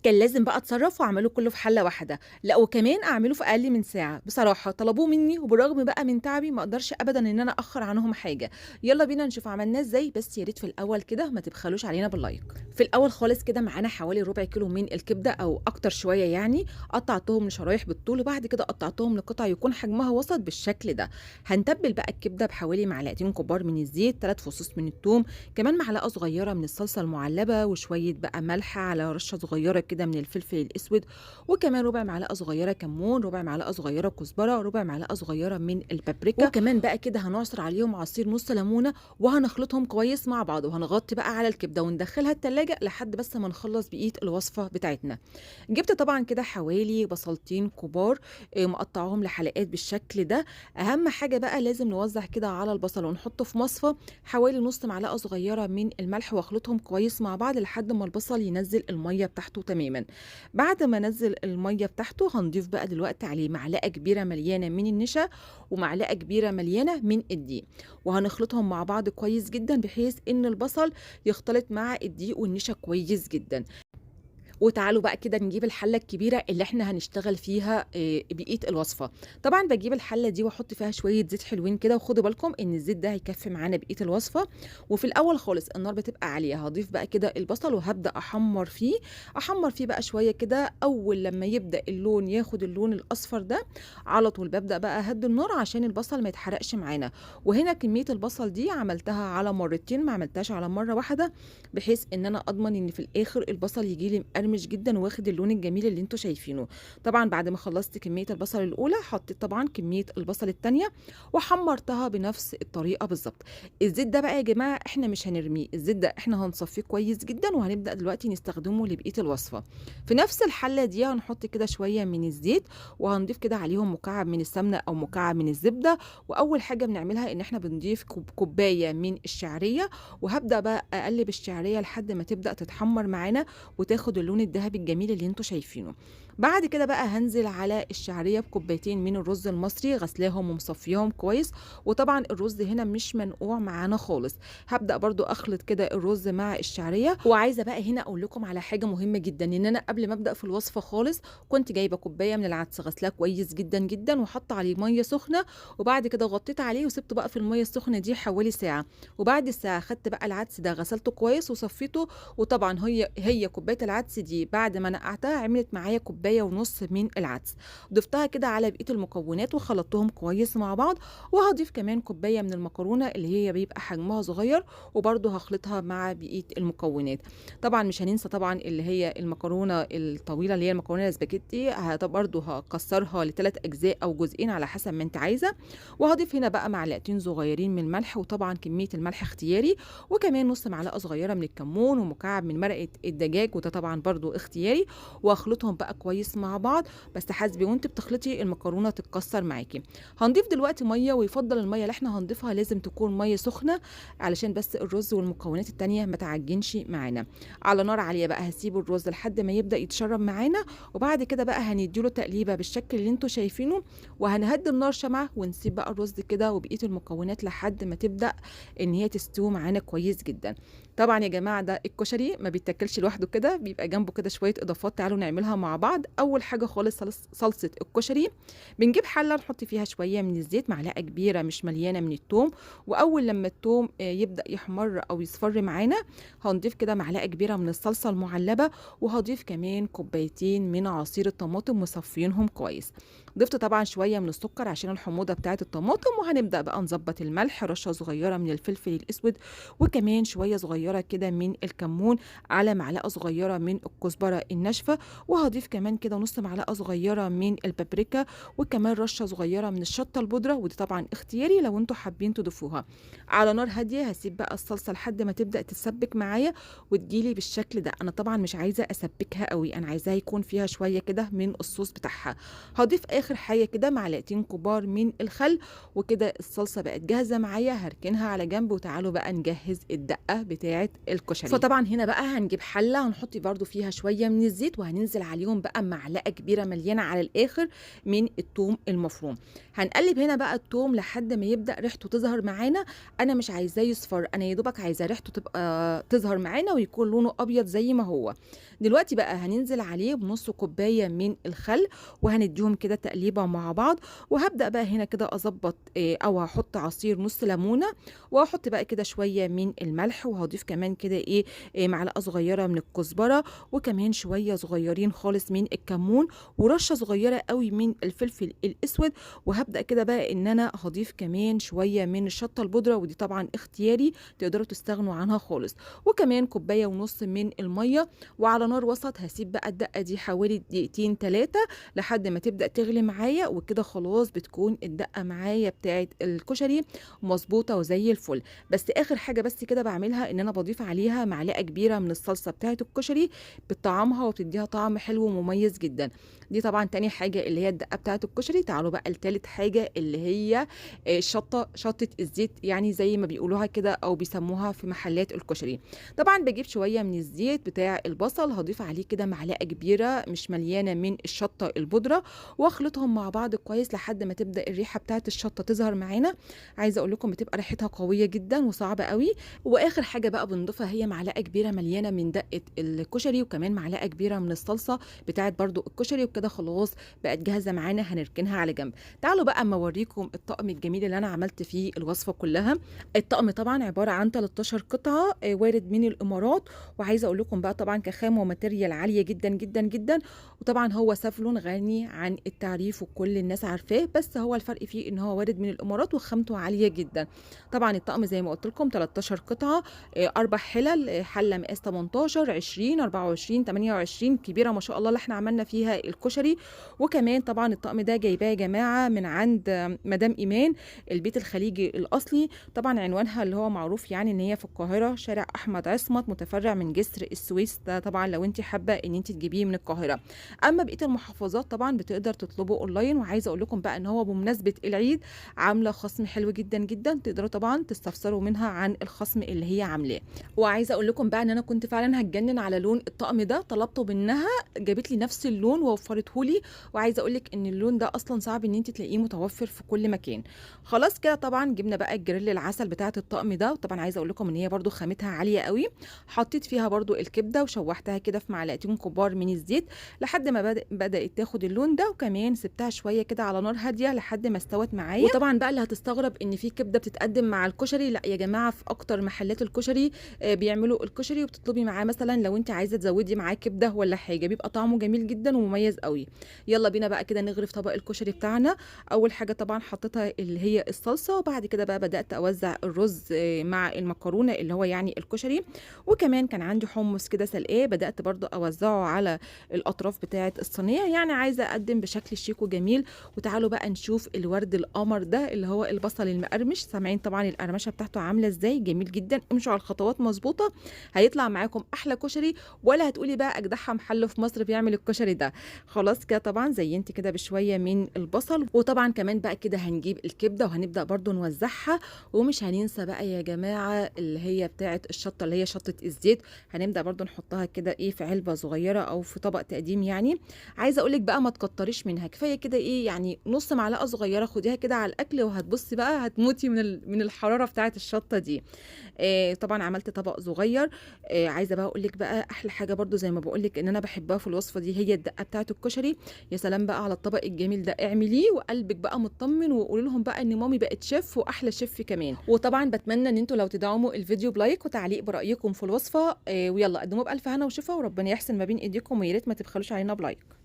كان لازم بقى أتصرّف وأعمله كلّه في حلة واحدة، لأ وكمان أعمله في أقل من ساعة. بصراحة طلبوه منّي وبالرغم بقى من تعبي ما أقدرش أبدًا إن أنا أأخّر عنهم حاجة. يالّا بينا نشوف عملناه إزاي، بس يا ريت في الأول كده ما تبخلوش علينا بال like. في الأول خالص كده معانا حوالي ربع كيلو من الكبدة أو أكتر شوية يعني، قطّعتهم لشرايح بالطول وبعد كده قطّعتهم لقطع يكون حجمها وسط بالشكل ده. هنتبّل بقى الكبدة بحوالي معلقتين كبار من الزيت، 3 فصوص من التوم، كمان معلقة صغيرة من الصلصة المعلبة وشوية بقى ملح على رشة صغيرة كده من الفلفل الأسود، وكمان ربع معلقة صغيرة كمون، ربع معلقة صغيرة كزبرة، ربع معلقة صغيرة من البابريكا، وكمان بقى كده هنعصر عليهم عصير نص ليمونة وهنخلطهم كويس مع بعض، وهنغطي بقى على الكبدة وندخلها التلاجة لحد بس ما نخلص بقية الوصفة بتاعتنا. جبت طبعا كده حوالي بصلتين كبار، مقطعاهم لحلقات بالشكل ده. أهم حاجة بقى لازم نوزع كده على البصل ونحطه في مصفى حوالي نص معلقة صغيرة من الملح، واخلطهم كويس مع بعض لحد ما البصل ينزل المية بتاعته تماما. بعد ما نزل المية بتاعته هنضيف بقى دلوقتي عليه معلقة كبيرة مليانة من النشا ومعلقة كبيرة مليانة من الدقيق، وهنخلطهم مع بعض كويس جدا بحيث ان البصل يختلط مع الدقيق والنشا كويس جدا. وتعالوا بقى كده نجيب الحلة الكبيرة اللي احنا هنشتغل فيها بقية الوصفة. طبعا بجيب الحلة دي واحط فيها شوية زيت حلوين كده، وخدوا بالكم ان الزيت ده هيكفي معانا بقية الوصفة. وفي الاول خالص النار بتبقى عالية، هضيف بقى كده البصل وهبدأ احمر فيه، احمر فيه بقى شوية كده. اول لما يبدأ اللون ياخد اللون الاصفر ده على طول ببدأ بقى اهدي النار عشان البصل ما يتحرقش معانا. وهنا كمية البصل دي عملتها على مرتين، ما عملتهاش على مرة واحدة، بحيث ان انا اضمن ان في الاخر البصل يجي لي مقرمش جدا واخد اللون الجميل اللي انتوا شايفينه. طبعا بعد ما خلصت كمية البصل الاولى حطيت طبعا كمية البصل التانية وحمرتها بنفس الطريقة بالظبط. الزيت ده بقى يا جماعة احنا مش هنرميه، الزيت ده احنا هنصفيه كويس جدا وهنبدأ دلوقتي نستخدمه لبقية الوصفة. في نفس الحلة دي هنحط كده شوية من الزيت وهنضيف كده عليهم مكعب من السمنة او مكعب من الزبدة. واول حاجة بنعملها ان احنا بنضيف كوباية من الشعرية، وهبدأ بقى اقلب الشعرية لحد ما تبدأ تتحمر معانا وتاخد اللون الذهبي الجميل اللي انتوا شايفينه. بعد كده بقى هنزل على الشعرية بكوبايتين من الرز المصري، غسلاهم ومصفياهم كويس، وطبعا الرز هنا مش منقوع معانا خالص. هبدأ برضو اخلط كده الرز مع الشعرية. وعايزة بقى هنا اقول لكم على حاجة مهمة جدا، ان انا قبل ما ابدأ في الوصفة خالص كنت جايبة كوباية من العدس غسلاه كويس جدا جدا وحاطة عليه مية سخنة، وبعد كده غطيت عليه وسبته بقى في المية السخنة دي حوالي ساعة. وبعد الساعة خدت بقى العدس ده غسلته كويس وصفيته، وطبعا هي كوباية العدس دي بعد ما نقعتها عملت معايا كوباية ونص من العدس، ضفتها كده على بقية المكونات وخلطتهم كويس مع بعض. وهضيف كمان كوباية من المكرونة اللي هي بيبقى حجمها صغير، وبرده هخلطها مع بقية المكونات. طبعا مش هننسى طبعا اللي هي المكرونة الطويلة اللي هي المكرونة الاسباجيتي، برده هكسرها لثلاث أجزاء أو جزئين على حسب ما انت عايزة. وهضيف هنا بقى معلقتين صغيرين من الملح، وطبعا كمية الملح اختياري، وكمان نص معلقة صغيرة من الكمون ومكعب من مرقة الدجاج، وده طبعا برضو اختياري. واخلطهم بقى كويس مع بعض، بس حاسبي وانت بتخلطي المكرونه تتكسر معاكي. هنضيف دلوقتي ميه، ويفضل الميه اللي احنا هنضيفها لازم تكون ميه سخنه علشان بس الرز والمكونات التانية ما تعجنش معانا. على نار عاليه بقى هسيب الرز لحد ما يبدا يتشرب معانا، وبعد كده بقى هنديله تقليبه بالشكل اللي انتوا شايفينه، وهنهدي النار شمعه ونسيب بقى الرز كده وبقيه المكونات لحد ما تبدا ان هي تستوي معانا كويس جدا. طبعا يا جماعه ده الكشري ما بيتاكلش لوحده كده، بيبقى جنبه كده شويه اضافات، تعالوا نعملها مع بعض. اول حاجه خالص صلصه الكشري، بنجيب حله نحط فيها شويه من الزيت، معلقه كبيره مش مليانه من التوم، واول لما التوم يبدا يحمر او يصفر معانا هنضيف كده معلقه كبيره من الصلصه المعلبه، وهضيف كمان كوبايتين من عصير الطماطم مصفينهم كويس. ضفت طبعا شويه من السكر عشان الحموضه بتاعه الطماطم، وهنبدا بقى نظبط الملح، رشه صغيره من الفلفل الاسود، وكمان شويه صغيره كده من الكمون، على معلقه صغيره من الكزبره الناشفه، وهضيف كمان كده نص معلقه صغيره من البابريكا، وكمان رشه صغيره من الشطه البودره، ودي طبعا اختياري لو انتوا حابين تضيفوها. على نار هاديه هسيب بقى الصلصه لحد ما تبدا تتسبك معايا وتجيلي بالشكل ده. انا طبعا مش عايزه اسبكها قوي، انا عايزاها يكون فيها شويه كده من الصوص بتاعها. هضيف اخر حاجه كده معلقتين كبار من الخل، وكده الصلصه بقت جاهزه معايا، هركنها على جنب. وتعالوا بقى نجهز الدقه بتاعه بتاعه الكشري. فطبعا هنا بقى هنجيب حله هنحط برده فيها شوية من الزيت، وهننزل عليهم بقى معلقه كبيرة مليانة على الاخر من الثوم المفروم. هنقلب هنا بقى الثوم لحد ما يبدا ريحته تظهر معانا. انا مش عايزاه يصفر، انا يا دوبك عايزه ريحته تبقى تظهر معانا ويكون لونه ابيض زي ما هو. دلوقتي بقى هننزل عليه بنص كوباية من الخل، وهنديهم كده تقليبه مع بعض. وهبدا بقى هنا كده اظبط او هحط عصير نص ليمونه، وهحط بقى كده شوية من الملح، وهضيف كمان كده ايه معلقه صغيرة من الكزبره، وكمان شوية صغيرين خالص من الكمون، ورشه صغيرة قوي من الفلفل الاسود. وهبدا كده بقى ان انا هضيف كمان شوية من الشطه البودره، ودي طبعا اختياري تقدروا تستغنوا عنها خالص، وكمان كوباية ونص من المية. وعلى نار وسط هسيب بقى الدقة دي حوالي دقيقتين 3 لحد ما تبدا تغلي معايا، وكده خلاص بتكون الدقة معايا بتاعه الكشري مظبوطة وزي الفل. بس اخر حاجة بس كده بعملها ان انا بضيف عليها معلقه كبيرة من الصلصه بتاعه الكشري، بتطعمها وبتديها طعم حلو ومميز جدا. دي طبعا تاني حاجة اللي هي الدقة بتاعه الكشري. تعالوا بقى لتالت حاجة اللي هي شطه الزيت، يعني زي ما بيقولوها كده او بيسموها في محلات الكشري. طبعا بجيب شوية من الزيت بتاع البصل، هضيف عليه كده معلقه كبيرة مش مليانة من الشطه البودره، واخلطهم مع بعض كويس لحد ما تبدا الريحة بتاعه الشطه تظهر معانا. عايزه اقول لكم بتبقى ريحتها قوية جدا وصعبة قوي. واخر حاجة بقى بنضيفها هي معلقه كبيرة مليانة من دقه الكشري، وكمان معلقه كبيرة من الصلصه بتاعه برضو الكشري. وكده خلاص بقت جاهزة معانا، هنركنها على جنب. تعالوا بقى اما اوريكم الطقم الجميل اللي انا عملت فيه الوصفة كلها. الطقم طبعا عبارة عن 13 قطعه وارد من الامارات، وعايزه اقول لكم بقى طبعا كخامه و material عالية جدا جدا جدا، وطبعا هو سافلون غني عن التعريف وكل الناس عارفاه، بس هو الفرق فيه ان هو وارد من الامارات وخامته عالية جدا. طبعا الطقم زي ما قلت لكم 13 قطعه، 4 حلل، حله مقاس 18 20 24 28 كبيرة ما شاء الله اللي احنا عملنا فيها الكشري. وكمان طبعا الطقم ده جايباه يا جماعة من عند مدام ايمان البيت الخليجي الاصلي. طبعا عنوانها اللي هو معروف يعني ان هي في القاهرة، شارع احمد عصمت متفرع من جسر السويس. ده طبعا لو انت حابة ان انت تجيبيه من القاهرة. اما بقية المحافظات طبعا بتقدر تطلبه اونلاين. وعايزه اقول لكم بقى ان هو بمناسبة العيد عامله خصم حلو جدا جدا، تقدروا طبعا تستفسروا منها عن الخصم اللي هي عاملاه. وعايزه اقول لكم بقى ان انا كنت فعلا هتجنن على لون الطقم ده، طلبته منها جابت لي نفس اللون ووفرته لي. وعايزه اقول لك ان اللون ده اصلا صعب ان انت تلاقيه متوفر في كل مكان. خلاص كده طبعا جبنا بقى الجريل العسل بتاعه الطقم ده، وطبعا عايزه اقول لكم ان هي برده خامتها عالية قوي. حطيت فيها برده الكبده وشوحتها كده في معلقتين كبار من الزيت لحد ما بدات تاخد اللون ده، وكمان سبتها شوية كده على نار هادية لحد ما استوت معايا. وطبعا بقى اللي هتستغرب ان في كبده بتتقدم مع الكشري، لا يا جماعة، في اكتر محلات الكشري بيعملوا الكشري وبتطلبي معاه مثلا لو انت عايزه تزودي معاه كبده ولا حاجة، بيبقى طعمه جميل جدا ومميز قوي. يلا بينا بقى كده نغرف طبق الكشري بتاعنا. اول حاجة طبعا حطيتها اللي هي الصلصه، وبعد كده بقى بدات اوزع الرز مع المكرونه اللي هو يعني الكشري، وكمان كان عندي حمص كده سلقاه بدات برضو اوزعه على الاطراف بتاعه الصينية، يعني عايزه اقدم بشكل شيك وجميل. وتعالوا بقى نشوف الورد القمر ده اللي هو البصل المقرمش، سامعين طبعا القرمشه بتاعته عامله ازاي، جميل جدا. امشوا على الخطوات مظبوطة هيطلع معاكم احلى كشري، ولا هتقولي بقى اجدعها محل في مصر بيعمل الكشري ده. خلاص كده طبعا زينت كده بشوية من البصل، وطبعا كمان بقى كده هنجيب الكبده وهنبدا برضو نوزعها. ومش هننسى بقى يا جماعة اللي هي بتاعه الشطه اللي هي شطه الزيت، هنبدا برضو نحطها كده ايه في علبة صغيرة او في طبق تقديم. يعني عايزه اقول لك بقى ما تكتريش منها، كفاية كده ايه يعني نص معلقه صغيرة خديها كده على الاكل، وهتبصي بقى هتموتي من الحرارة بتاعه الشطه دي. طبعا عملت طبق صغير. عايزه بقى اقول لك بقى احلى حاجة برضو زي ما بقول لك ان انا بحبها في الوصفة دي هي الدقة بتاعه الكشري. يا سلام بقى على الطبق الجميل ده، اعمليه وقلبك بقى مطمن، وقولي لهم بقى ان مامي بقت شيف واحلى شيف كمان. وطبعا بتمنى ان انتوا لو تدعموا الفيديو ب like وتعليق برايكم في الوصفة. ويلا قدموه بالف هنا وشفا، وربنا يحسن ما بين ايديكم، ويا ريت ما تبخلوش علينا ب like.